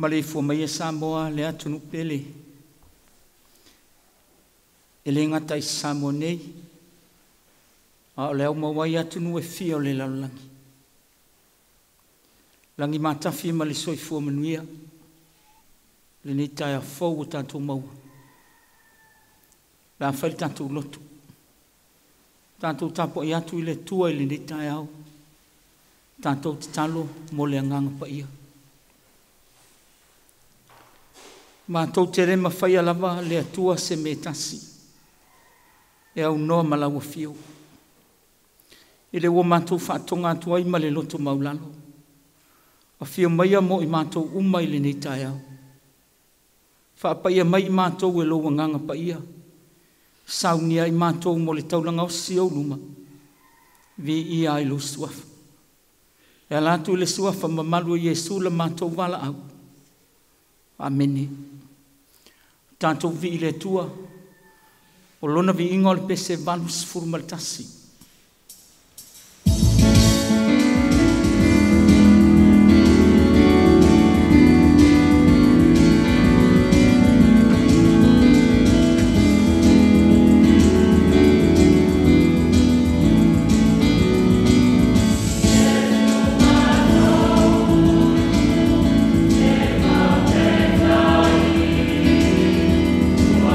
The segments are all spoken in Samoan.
Maleifua mai e Samoa le atunuu pele, e le gata i Samoa nei, a o le aumau ai atunuu e fia o le lalolagi. Lagi matafi ma le soifua manuia, lenei taeao fou ua tatou maua. Le a fai le tatou lotu, tatou tapuai atu i le Atua i lenei taeao, tatou tatalo mo le agaga paia. Matou te le mafaia lava le Atua se mea e tasi, e aunoa ma lau afio. I le ua matou faatoga atu ai ma le loto maulalo, afio maia mo i matou uma i lenei taeao. Faapaia mai i matou e lou agaga paia, saunia ai matou mo le taulaga osi o ou luma, viia ai lou suafa. E ala atu i le suafa mamalu o Iesu la matou valaau. Amene. Tatou vii le Atua, o lona viiga o le pese 81. Ua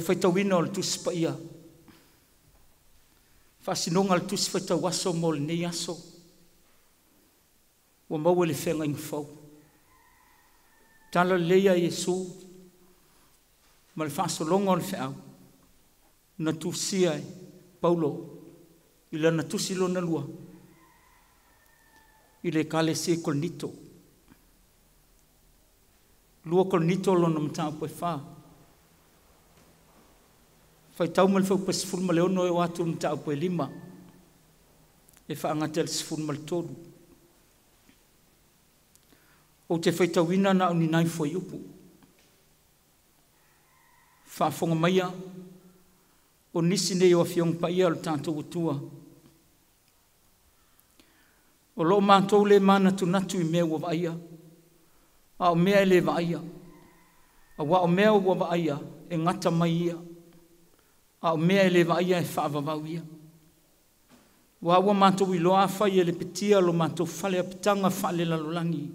faitauina o le Tusi Paia, faasinoga o le Tusi Faitau Aso mo lenei aso, ua maua le feagaiga fou. Tala lelei a Iesu ma le faasologa o le feau na tusia e Paulo i lana tusi lona lua i le Ekalesia i Korinito. 2 Korinito lona mataupu e 4. Faitau ma le fuaiupu 16 e oo atu i le mataupu e 5 e faagata i le 13. Ou te faitauina na o ni nai fuaiupu. Faafofoga maia o nisi nei o Afioga Paia o le tatou Atua. O lo o matou le manatunatu i mea ua vaaia, a o mea e le vaaia. Aua o mea ua vaaia e gata mai ia, a o mea e le vaaia e faavavau ia. Ua ua matou iloa afai e lepetia lo matou fale apitaga faalelalolagi,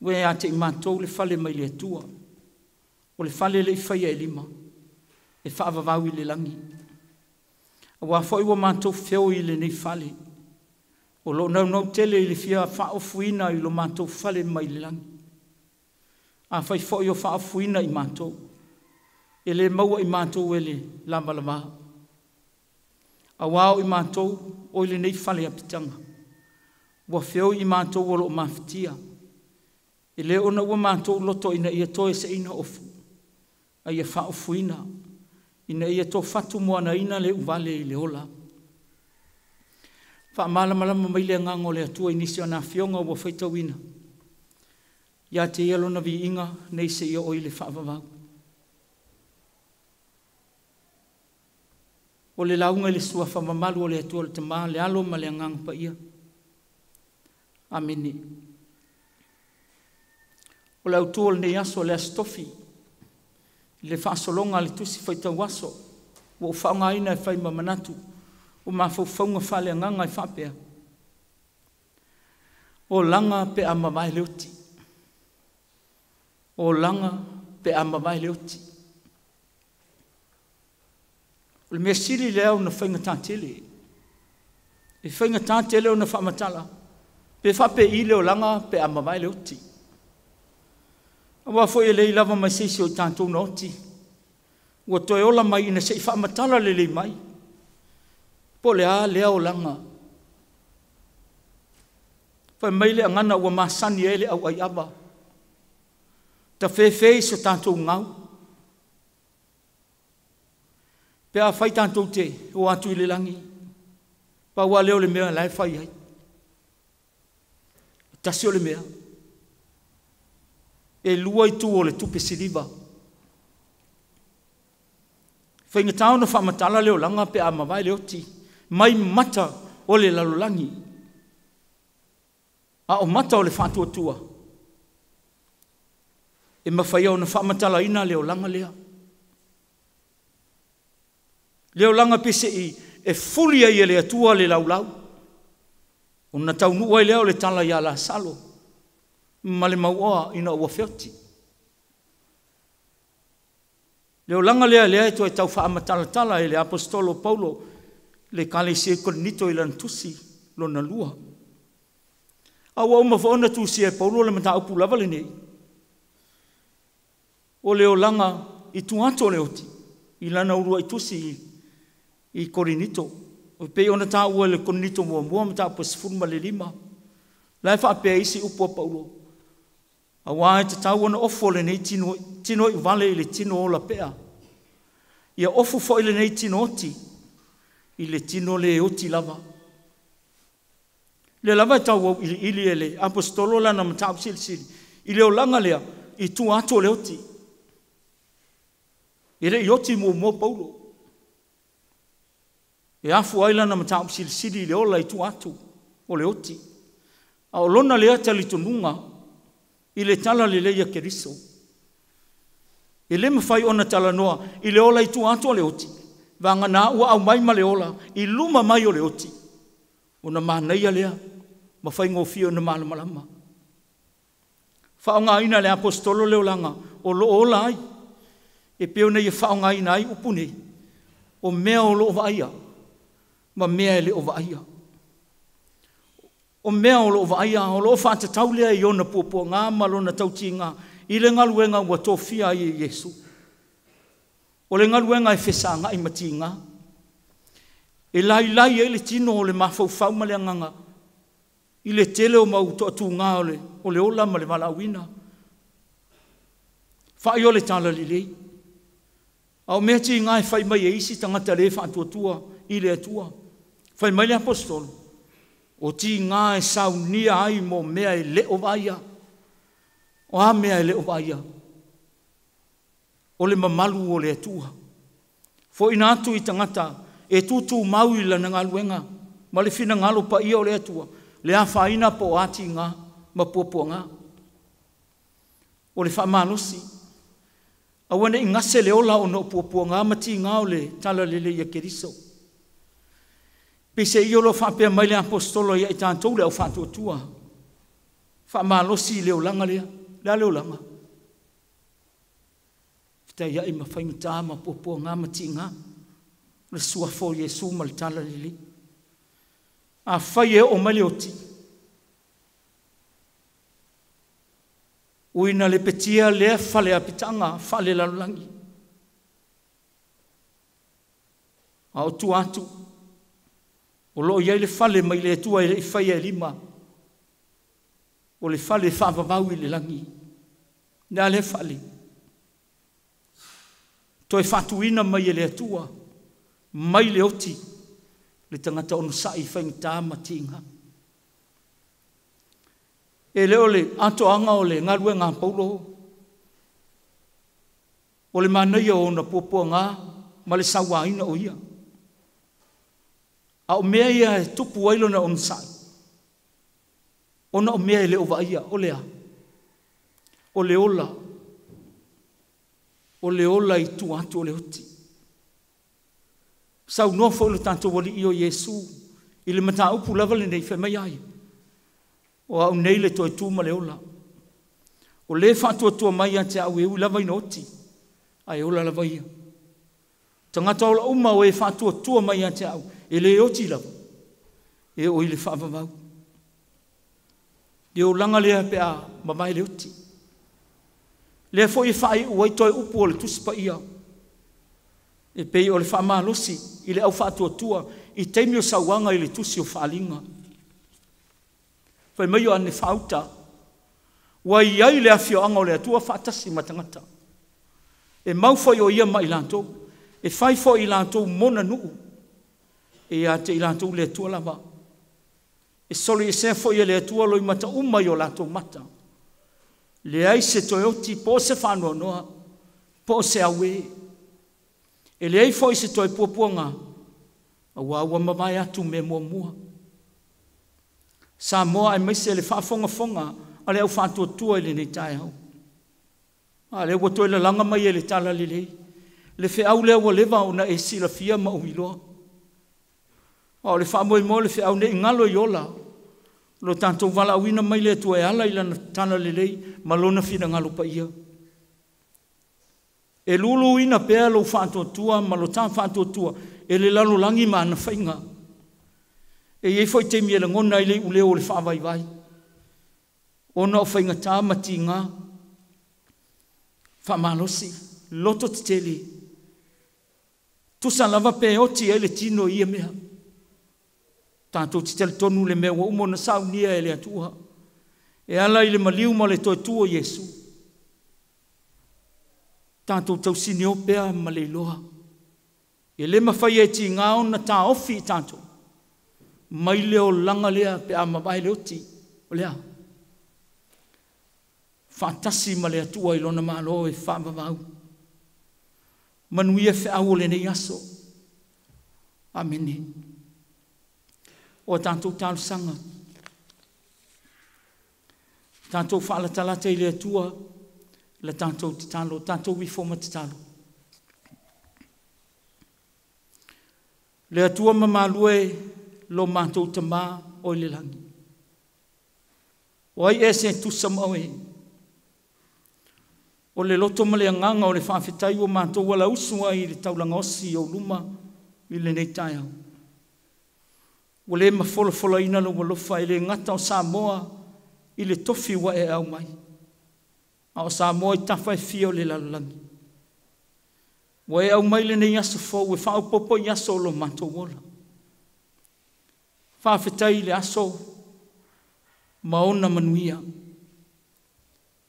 ua ia te i matou le fale mai le Atua, o le fale le i faia e lima, e faavavau i le lagi. Aua foi ua matou feoi i lenei fale, o lo o naunau tele i le fia faaofuina i lo matou fale mai le lagi. Afai foi o faaofuina i matou, e le maua i matou e le lavalava. Aua o i matou o i lenei fale apitaga, ua feoi i matou o lo o mafatia, e le ona ua matou loto ina ia toe seina ofu, a ia faaofuina, ina ia tofatu moanaina le uvale i le ola. Faamalamalama mai le agaga o le Atua i nisi o ana afioga ua faitauina, ia te ia lona viiga nei seia oo i le faavavau. O le lauga i le suafa mamalu o le Atua le Tama, le Alo ma le Agaga Paia. Amene. O le autu o lenei aso, le Aso Tofi, i le faasologa a le Tusi Faitau Aso, ua ou faaaogaina e fai ma manatu o mafaufauga faaleagaga e faapea: olaga pe a mavae le oti. Olaga pe a mavae le oti. O le mea sili lea ona faigata tele, e faigata tele ona faamatala pe faapei le olaga pe a mavae le oti. Aua foi e leai lava ma se isi o tatou na oti, ua toe ola mai ina se i faamatala lelei mai po o le a lea olaga. Fai mai le agana ua masani ai le auai ava, tafefe i so tatou gau. Pe a fai tatou te o atu i le lagi, pau lava lea o le mea la e fai ai. Tasi o le mea, e lua itu o le tupe siliva. Faigata ona faamatala le olaga pe a mavae le oti, mai mata o le lalolagi, a o mata o le faatuatua, e mafai ona faamatalaina le olaga lea. Le olaga peiseai e fuli ai e le Atua le laulau, ona taunuu ai lea o le tala ia Lasalo ma le mauoa ina ua feoti. Le olaga lea lea e toe tau faamatalatala e le aposetolo Paulo le Ekalesia i Korinito i lana tusi lona lua. A ua uma foi ona tusia e Paulo le mataupu lava lenei, o le olaga i tua atu o le oti, i lana uluai tusi i Korinito. O pei ona taua i le Korinito muamua mataupu 15, la e faapea isi upu a Paulo, aua e tatau ona ofo lenei tino, tino iuvale i le tino ola pea, ia ofu foi lenei tino oti i le tino le oti lava. Le lava e tau auiliili e le aposetolo lana mataupu silisili i le olaga lea i tua atu o le oti. E le i oti muamua Paulo, e afu ai lana mataupu silisili i le ola i tua atu o le oti. A o lona lea talitonuga i le tala lelei a Keriso. E le mafai ona talanoa i le ola i tua atu o le oti, vagana ua aumai ma le ola i luma mai o le oti, ona manaia lea ma faigofie ona malamalama. Faaaogaina le aposetolo le olaga o lo o ola ai E pei ona ia faaaogaina ai upu nei, o mea o loo vaaia ma mea e le o vaaia. O mea o loo vaaia o loo faatatau lea i ona puapuaga ma lona tautiga i le galuega ua tofia ai e Iesu. O le galuega e fesagai ma tiga, e lailai ai le tino o le mafaufau ma le agaga i le tele o mau toatuga o le ola ma le valaauina. Fai o le talalelei, a o mea tiga e fai mai e isi tagata le faatuatua i le Atua. Fai mai le aposetolo, o tiga e saunia ai mo mea e le o vaaia. O a mea e le o vaaia? O le mamalu o le Atua. Fo'ina atu i tagata e tutumau i lana galuega ma le finagalo paia o le Atua, le afaina po o a tiga ma puapuaga. O le faamalosi, aua ne i gase le ola ona o puapuaga ma tiga o le talalelei a Keriso. Peiseai o lo o faapea mai le aposetolo ia i tatou le au faatuatua, faamalosi i le olaga lea. Le a le olaga? Fetaiai ma faigata ma puapuaga ma tiga, le suafa o Iesu ma le talalelei. Afai e oo mai le oti, ui na lepetia lea faleapitaga faalelalolagi, a o tua atu o loo i ai le fale mai le Atua e le i faia e lima, o le fale faavavau i le lagi. Le a lea fale? Toe faatuina mai e le Atua mai le oti le tagata onosai i faigata ma tiga. E le o le atoaga o le galuega a Paulo, o le manaia o ona puapuaga ma le sauaina o ia. A o mea ia e tupu ai lona onosai, ona o mea e le o vaaia, o le a? O le ola, o le ola i tua atu o le oti. Saunoa foi le tatou Alii o Iesu i le mataupu lava lenei, fai mai ai, o au nei le toe tu ma le ola. O le faatuatua mai ia te au e ui lava ina oti, ae ola lava ia. Tagata ola uma o e faatuatua mai ia te au, e le oti lava, e oo i le faavavau. Le olaga lea pe a mavae le oti. Lea foi e faaiu ai toe upu o le Tusi Paia, e pei o le faamalosi i le au faatuatua i taimi o sauaga i le tusi o Faaliga. Fai mai Ioane faauta, ua i ai le afioaga o le Atua faatasi ma tagata. E mau foi o ia ma i latou, e fai foi i latou mona nuu, e ia te i latou le Atua lava. E soliesea foi e le Atua loimata uma i o latou mata. Leai se toe oti po o se faanoanoa, po o se auē. E leai foi se toe puapuaga, aua ua mavae atu mea muamua. Samoa aemaise le faafogafoga a le au faatuatua i lenei taeao. A lea ua toe lalaga mai e le talalelei, le feau lea ua leva ona e silafia ma ou iloa. A o le faamoemoe o le feau nei galo i ola, lo tatou valaauina mai le Atua e ala i lana talalelei ma lona finagalo paia. E luluina pea lou faatuatua ma lo ta faatuatua e le lalolagi ma ana faiga. E i ai foi taimi e lagona ai le iuleo o le faavaivai, ona o faigata ma tiga, faamalosi, loto tetele, tusa lava pe oti ai le tino i ia mea. Tatou te talitonu le mea ua uma ona saunia e le Atua, e ala i le maliu ma le toe tu o Iesu. Tatou tausinio pea ma le iloa, e le mafai e tiga ona taofi i tatou, mai le olaga lea pe a mavae le oti, o lea. Faatasi ma le Atua i lona malo e faavavau. Manuia feau o lenei aso. Amene. O a tatou talosaga, tatou faalatalata i le Atua, la tatou tatalo, tatou ifo ma tatalo. Le Atua mamalu e, lo matou tamā o i le lagi. O ai ea se tusa ma oe? O le loto ma le agaga o le faafetai ua matou alausu ai i le taulaga osi i ou luma i lenei taeao. Ua le mafolafolaina lou alofa e le gata o Samoa i le tofi ua e aumai, a o Samoa i tafa e fia o le lalolagi. Ua e aumai lenei aso fou e faaopoopo i aso o lo matou ola. Faafetai i le aso ma ona manuia.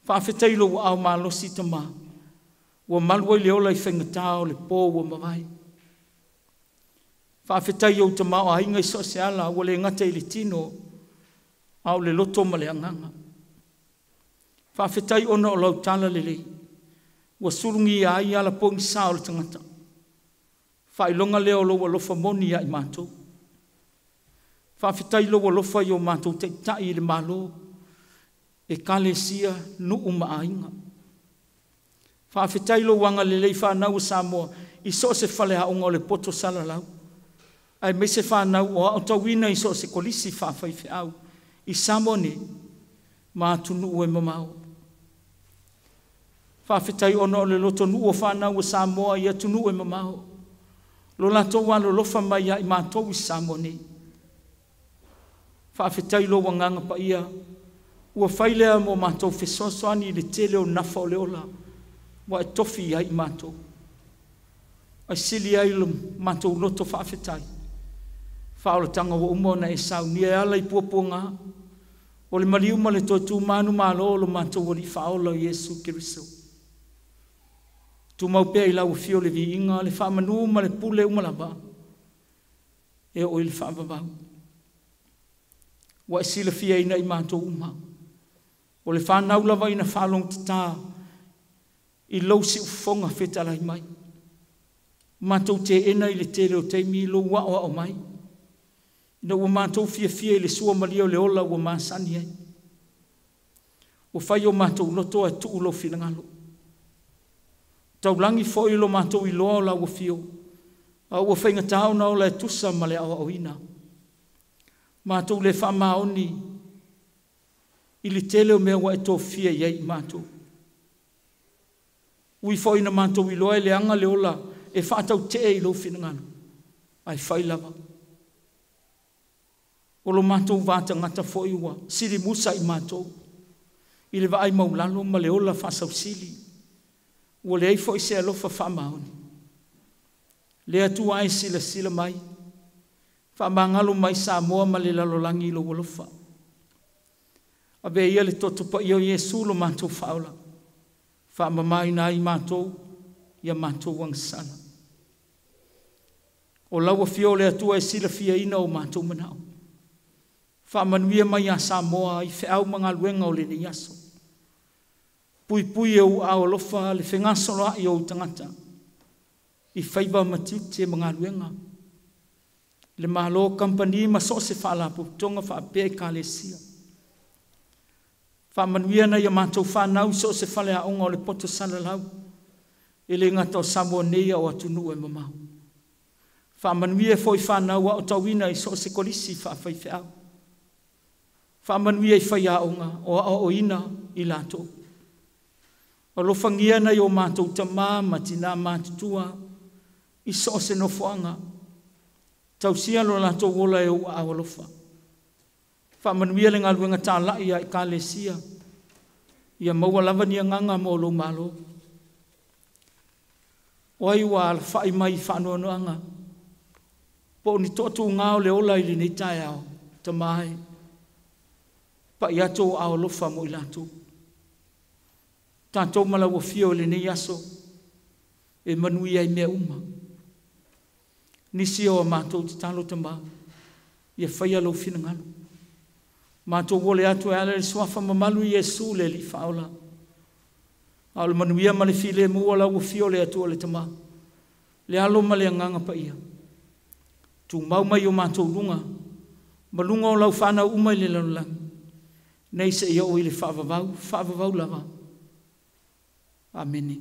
Faafetai i lou aao malosi Tama, ua malu ai le ola i faigata o le po ua mavae. Faafetai i ou tamaoaiga i so o se ala, ua le gata i le tino, a o le loto ma le agaga. Faafetai ona o lau talalelei, ua sulugia ai ala pogisa o le tagata. Faailoga lea o lou alofa moni ia i matou. Faafetai i lou alofa i o matou taitai i le Malo, ekalesia, nuu ma aiga. Faafetai i lou agalelei i fanau a Samoa i so o se faleaoga o le poto salalau, aemaise fanau o aotauina i so o se kolisi faafaifeau i Samoa nei ma atunuu e mamao. Faafetai ona o le lotonuu o fanau a Samoa i atunuu e mamao, lo latou alolofa mai ia i matou i Samoa nei. Faafetai i lou agaga paia, ua fai lea mo matou fesoasoani i le tele o nafa o le ola ua e tofi i ai i matou. Ae sili ai lo matou loto faafetai, faaolataga ua uma ona e saunia e ala i puapuaga, o le maliu ma le toe tu manumalo o lo matou Alii Faaola o Iesu Keriso. Tumau pea i lau afio le viiga, le faamanu ma le pule uma lava, e oo i le faavavau. Ua e silafiaina i matou uma, o le fanau lava ina faalogotata i lou siufofoga fetalai mai. Matou teena i le tele o taimi lou aoao mai, ina ua matou fiafia i le suamalie o le ola ua masani ai. Ua fai o matou loto ae tuu lou finagalo. Taulagi foi lo matou iloa o lau afio, a ua faigata ona ola e tusa ma le aoaoina. Matou le faamaoni i le tele o mea ua e tofia i ai i matou. Ui foi ina matou iloa e leaga le ola e faatautee i lou finagalo, ae fai lava. O lo matou va tagata foi ua silimusa i matou i le vaai maulalo ma le ola faasausili, ua leai foi se alofa faamaoni. Le Atua e silasila mai, faamagalo mai Samoa ma le lalolagi i lou alofa. Avea ia le toto paia o Iesu lo matou faaola, faamamaina ai matou ia matou agasala. O lau afio o le Atua e silafiaina o matou manao. Faamanuia mai ia Samoa i feau ma galuega o lenei aso. Puipui e ou aao alofa le fegasoloai o ou tagata i faiva ma tiute ma galuega, le Malo, kamupani ma so o se faalapotopotoga faapea ekalesia. Faamanuia nai a matou fanau i so o se faleaoga o le poto salalau, e le gata o Samoa nei a o atunuu e mamao. Faamanuia foi fanau aotauina i so o se kolisi faafaifeau. Faamanuia i faiaoga o aoaoina i latou. Alofagia nai o matou tama ma tina matutua i so o se nofoaga. Tausia lo latou ola e ou aao alofa. Faamanuia le galuega talai a ekalesia, ia maua lava ni agaga mo lou malo. O ai ua alafai mai i faanoanoaga, po o ni toatuga o le ola i lenei taeao, Tama e, pai atu ou aao alofa mo i latou. Tatou ma lau afio i lenei aso, e manuia ai mea uma. Nisi o a matou tatalo, Tama, ia faia lou finagalo. Matou ole atu e ala i le suafa mamalu i Iesu le Alii Faaola. A o le manuia ma le filemu o lau afio o le Atua le Tama, le Alo ma le Agaga Paia, tumau mai o matou luga, ma luga o lau fanau uma i le lalolagi, nei seia oo i le faavavau, faavavau lava. Amene.